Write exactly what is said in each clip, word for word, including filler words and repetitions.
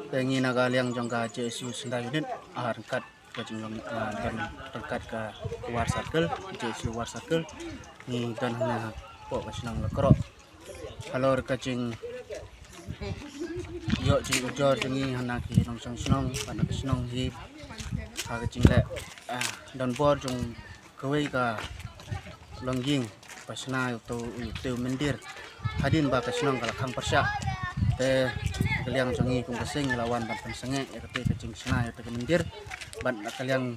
Te ngi na ka liang jong ka J S U Synda Unit, ah, ryngkat ka jinglong, ah, don ryngkat ka War Circle, J S U War Circle. Ngi don hana hapoh ka shnong Lakroh. Halor ka jing ïoh jingujor jong ngi hana ki nongshong shnong, hana ka shnong hi. Ha ka jingleh, ah, don bor jong kawei ka longïing ba shna ïa uto u, uto u mandir. Hadien ba ka shnong ka la khang pyrshah. Te ka liang jong ngi kum ka seng ngi la wan ban pynsangeh ïa kata ka jingshna ïa kata ka mandir. Bad na ka liang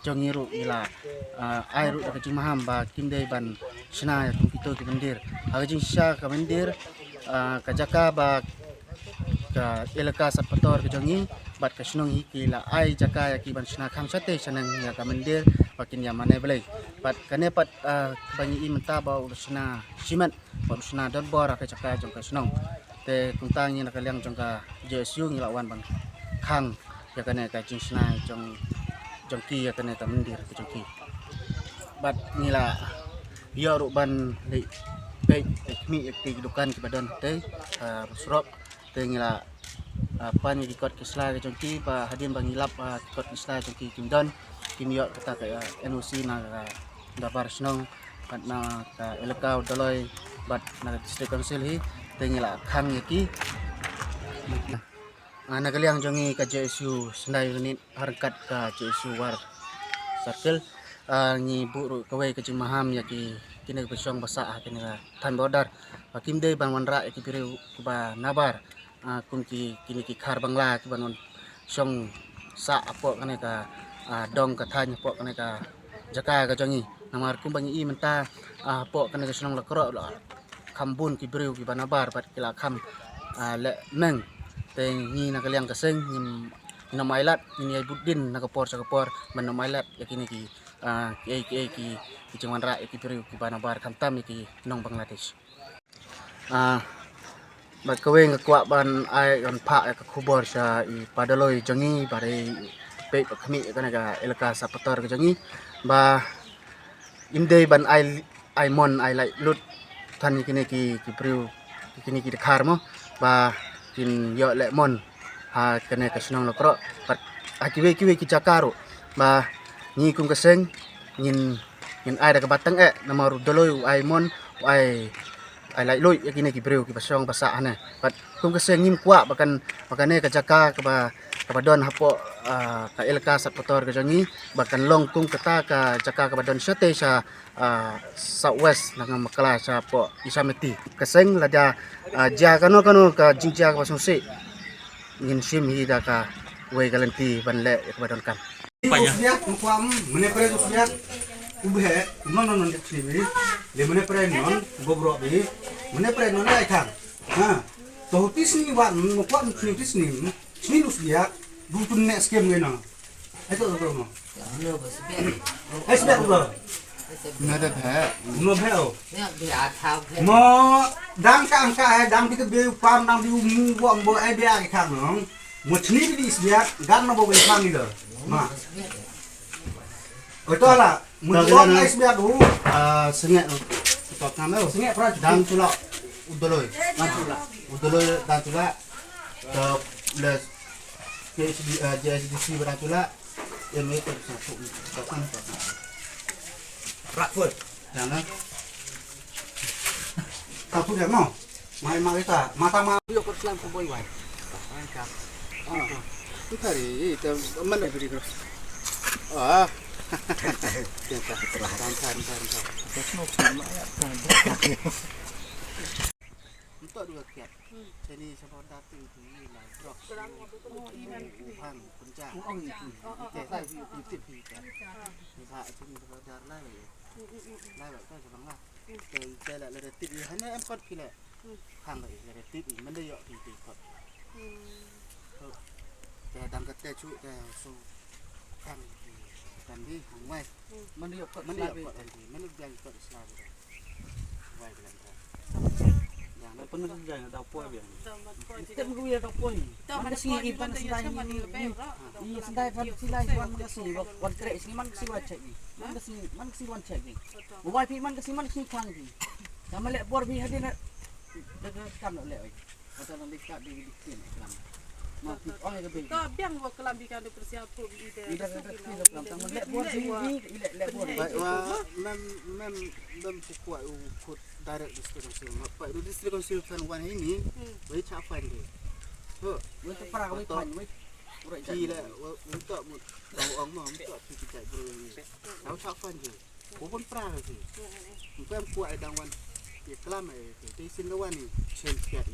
jong ngi ruh ngi la, ah, ai ruh da ka jingmaham ba kim dei ban shna ïa kum kito ki mandir. Ha ka jingshisha ka mandir, ah, ka jaka ba ka elaka Satpator ka jong ngi bad ka shnong hi ki la ai jaka ïa ki ban shna khang shatei shaneng ïa ka mandir ba kin ïa mane Blei. Bad kane pat, ah, ba ngi i mynta ba u shna shimet bad u shna donbor ha ka jaka jong ka shnong. Te kumta ngi na ka liang jong ka J S U ngi la wan ban khang ïa kane ka jingshna jong, jong ki ïa kane ka mandir ka jong ki. Bad ngi la ïoh ruh ban leit peit, leit khmih ïa ki dukan kiba don hatei, ah, surok. Te ngi la, ah, pan ïa ki kot ki sla ki jong ki ba hadien ba ngi lap, ah, ki kot ki sla jong ki kim don, kim ïoh kata ka, ah, N O C na ka dorbar shnong bad na ka elaka u Doloi bad na ka District Council hi. Te ngi la khang ïa ki. Ah, na ka liang jong ngi ka J S U Synda Unit ha ryngkat ka J S U War Circle, ah, ngi buh ruh kawei ka jingmaham ïa ki, kine kiba shong ba sah ha kine ka thaiñ border ba kim dei ban wanrah ïa ki briew kiba nabar, ah, kum ki, kine ki khar Bangla kiban wan shong sah hapoh kane ka, ah, dong ka thaiñ hapoh kane ka jaka ka jong ngi. Namar kumba ngi i mynta, ah, hapoh kane ka shnong Lakroh la kham bun ki briew kiba nabar bad ki la kham, ah, leh meng. Te ngi na ka liang ka seng ngin, ngin ym ailad, ngin ïai bud dien na ka por sha ka por ban ym ailad ïa kine ki, ah, kiei kiei ki, ki jingwanrah ïa ki briew kiba nabar khamtam ïa ki nong Bangladesh. Ah, bad kawei nga kwah ban ai, ban phah ïa ka khubor sha i pa Doloi jong ngi ba dei peit ba khmih ïa kane ka elaka Satpator ka jong ngi ba im dei ban ai, ai mon ai laitluid than ïa kine ki, ki briew, ïa kine ki dkhar mo ba kin ïoh leh mon ha kane ka shnong Lakroh bad ha kiwei kiwei ki jaka ruh. Ba ngi kum ka seng ngin, ngin ai da kaba tyngeh namar u Doloi u ai mon, u ai, ai laitluid ïa kine ki briew kiba shong ba sah hangne. Bad kum ka seng ngim kwah ba kan, ba kane ka jaka kaba, kaba don hapoh, ah, ka elaka Satpator ka jong ngi ba kan long kum kata ka jaka kaba don shatei sha, ah, South West na ka Makla shapoh Isameti. Ka seng lada, ah, jia kano kano ka jingjia kaba sngewsih ngin shim hi da kawei ka lynti ban leh ïa kaba donkam. Usiat, mukwa, mm, mene pre usiat. Ube, non, non, non, de chini bi. Le mene pre non, gobro bi. Mene pre non, ai thang. Ha. To hutis ni wat, mukwa, chini hutis ni. Chini usiat. Bu tun ne skem ngai na. Ai to, to, no. Ai siat, bro. Na da phe. No phe, oh. Mo, dang ka angka, eh, dang di ke be pam, dang di mu, bo, bo, ai be ai thang, no. Mo chini di isbiat, gan na bo bai phang ni lo. Ma. Oi to la, mo to la isbiat hu. Ah, sengek no. To kan lo. Sengek pra. Dan chula. U Doloi. Dan chula. U Doloi dan chula. To le J S D, ah, J S D C ba dan chula. Em e to sa tu. To kan to kan. Rakfut. Yang na. Rakfut ya mo. Mai, mai ta, mata ma. Yo, ko slam ko boy wai. Mangkap. Ah. Itu hari, itu mana beri terus. Ah. Kita. Terus. Lancar, lancar, lancar. Terus no, sama ya. Untuk dua kiat. Sini sama dating tu, ini lah, drop. Oh, ini. Uhang, pencah. Oh, oh. Kita, saya, kita, kita. Kita, sini sama dar lah, ya. Lai ba ka sa bang la. Te te la la da tip i hane em kot ki le. Khang i la da tip i mende yok ki ki kot. Te dang ka te chu te so khang ki kan di hang wai. Mende yok kot mende yok kot kan di mende biang kot isla bi. Wai bi lan ta. Yang na pun mesti jai na dau poi biang. Tem gu ya dau poi. Man ka sngi i pan sendai ni. I sendai pan sendai wan man ka sngi wan krek sngi man ka sngi wan check ni. Man ka sngi, man ka sngi wan check ni. Mo wai phi man ka sngi, man ka sngi khang phi. Tama leh bor phi hadien na. Da ka kam leh oi. Kata na dikta di di kin lam. Ma To biang wa klam bi kan du pyrsia phu bi ide. Ide ka kri la klam tang lek bor si wi lek lek bor. Bai wa mem mem mem ku kwah u khut direct district council ma kwah du district council kan wan ini. Wei cha fan de. To wei to pra wei fan wei. Ki le wei to mut ong ma mut to ki cha bro ni. Tau cha fan de. Ko pun pra ki. Mem kwah dang wan. Ki klam ai te sin wan ni chen kiat.